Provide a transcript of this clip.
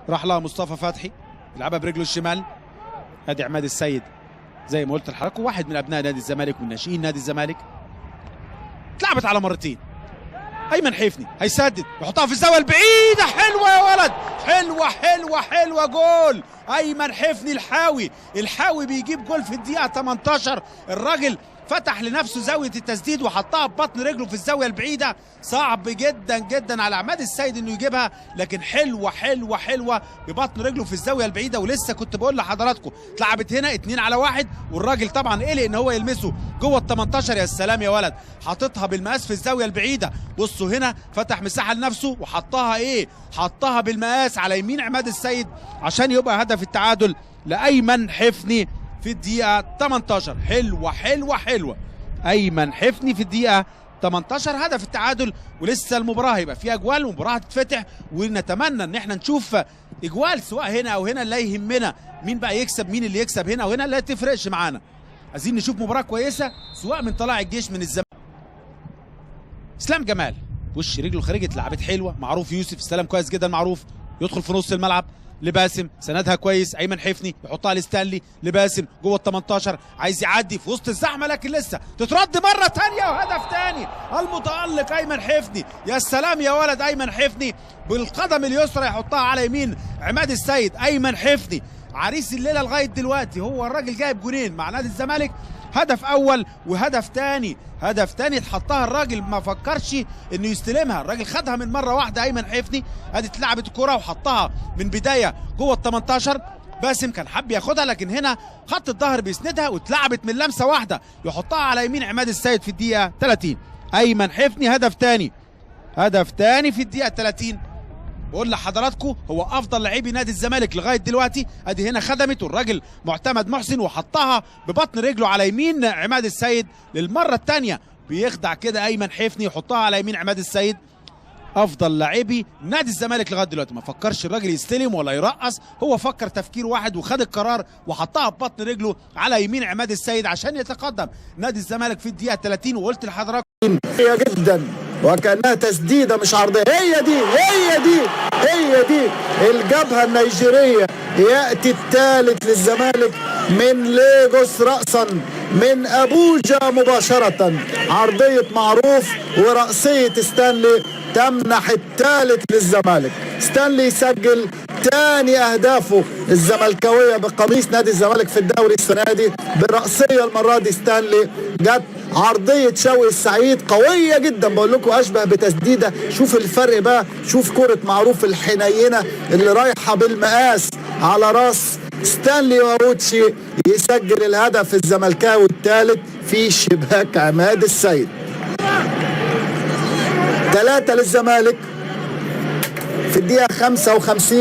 راح لها مصطفى فتحي، يلعبها برجله الشمال. ادي عماد السيد زي ما قلت لحضراتكم، واحد من ابناء نادي الزمالك ومن ناشئين نادي الزمالك. اتلعبت على مرتين. ايمن حفني هيسدد، يحطها في الزاوية البعيدة، حلوة يا ولد، حلوة حلوة حلوة، جول. ايمن حفني الحاوي، الحاوي بيجيب جول في الدقيقة 18. الراجل فتح لنفسه زاوية التسديد وحطها ببطن رجله في الزاوية البعيدة. صعب جدا جدا على عماد السيد انه يجيبها، لكن حلوة حلوة حلوة ببطن رجله في الزاوية البعيدة. ولسه كنت بقول لحضراتكم اتلعبت هنا 2-1، والراجل طبعا قلق ان هو يلمسه جوه ال 18. يا سلام يا ولد، حاططها بالمقاس في الزاوية البعيدة. بصوا هنا فتح مساحة لنفسه وحطها ايه، حطها بالمقاس على يمين عماد السيد عشان يبقى هدف التعادل لايمن حفني في الدقيقة 18. حلوة حلوة حلوة، أيمن حفني في الدقيقة 18 هدف التعادل. ولسه المباراة هيبقى فيها أجوال، والمباراة هتتفتح، ونتمنى إن احنا نشوف أجوال سواء هنا أو هنا. لا يهمنا مين بقى يكسب، مين اللي يكسب هنا وهنا، لا تفرقش معانا. عايزين نشوف مباراة كويسة سواء من طلائع الجيش من الزمالك. إسلام جمال وش رجله خارجة، اتلعبت حلوة. معروف يوسف استلم كويس جدا، معروف يدخل في نص الملعب لباسم، سندها كويس. ايمن حفني يحطها لستانلي، لباسم جوه ال 18، عايز يعدي في وسط الزحمة لكن لسه تترد مرة ثانية، وهدف ثاني. المتالق ايمن حفني، يا سلام يا ولد. ايمن حفني بالقدم اليسرى يحطها على يمين عماد السيد. ايمن حفني عريس الليلة لغاية دلوقتي، هو الراجل جايب جونين مع نادي الزمالك، هدف اول وهدف ثاني. هدف ثاني اتحطها الراجل ما فكرش انه يستلمها، الراجل خدها من مرة واحدة. ايمن حفني ادي اتلعبت الكره وحطها من بداية جوه ال 18. باسم كان حب ياخدها لكن هنا خط الظهر بيسندها، واتلعبت من لمسه واحدة يحطها على يمين عماد السيد في الدقيقة 30. ايمن حفني هدف ثاني، هدف ثاني في الدقيقة 30. بقول لحضراتكم هو افضل لاعبي نادي الزمالك لغاية دلوقتي. ادي هنا خدمته الراجل معتمد محسن وحطها ببطن رجله على يمين عماد السيد للمرة الثانية. بيخدع كده ايمن حفني يحطها على يمين عماد السيد. افضل لاعبي نادي الزمالك لغاية دلوقتي، ما فكرش الراجل يستلم ولا يرقص، هو فكر تفكير واحد وخد القرار وحطها ببطن رجله على يمين عماد السيد عشان يتقدم نادي الزمالك في الدقيقة 30. وقلت لحضراتكم جدا وكانها تسديده مش عرضية. هي دي هي دي هي دي الجبهة النيجيريه. ياتي الثالث للزمالك من ليجوس راسا من ابوجا مباشرة. عرضية معروف وراسيه ستانلي تمنح الثالث للزمالك. ستانلي يسجل ثاني اهدافه الزملكاويه بقميص نادي الزمالك في الدوري السنة دي بالراسيه. المرة دي ستانلي جت عرضية شوقي السعيد قوية جدا، بقول لكم اشبه بتسديده. شوف الفرق بقى، شوف كره معروف الحنينه اللي رايحة بالمقاس على راس ستانلي واوتشي، يسجل الهدف الزملكاوي الثالث في شباك عماد السيد. 3 للزمالك في الدقيقة 55.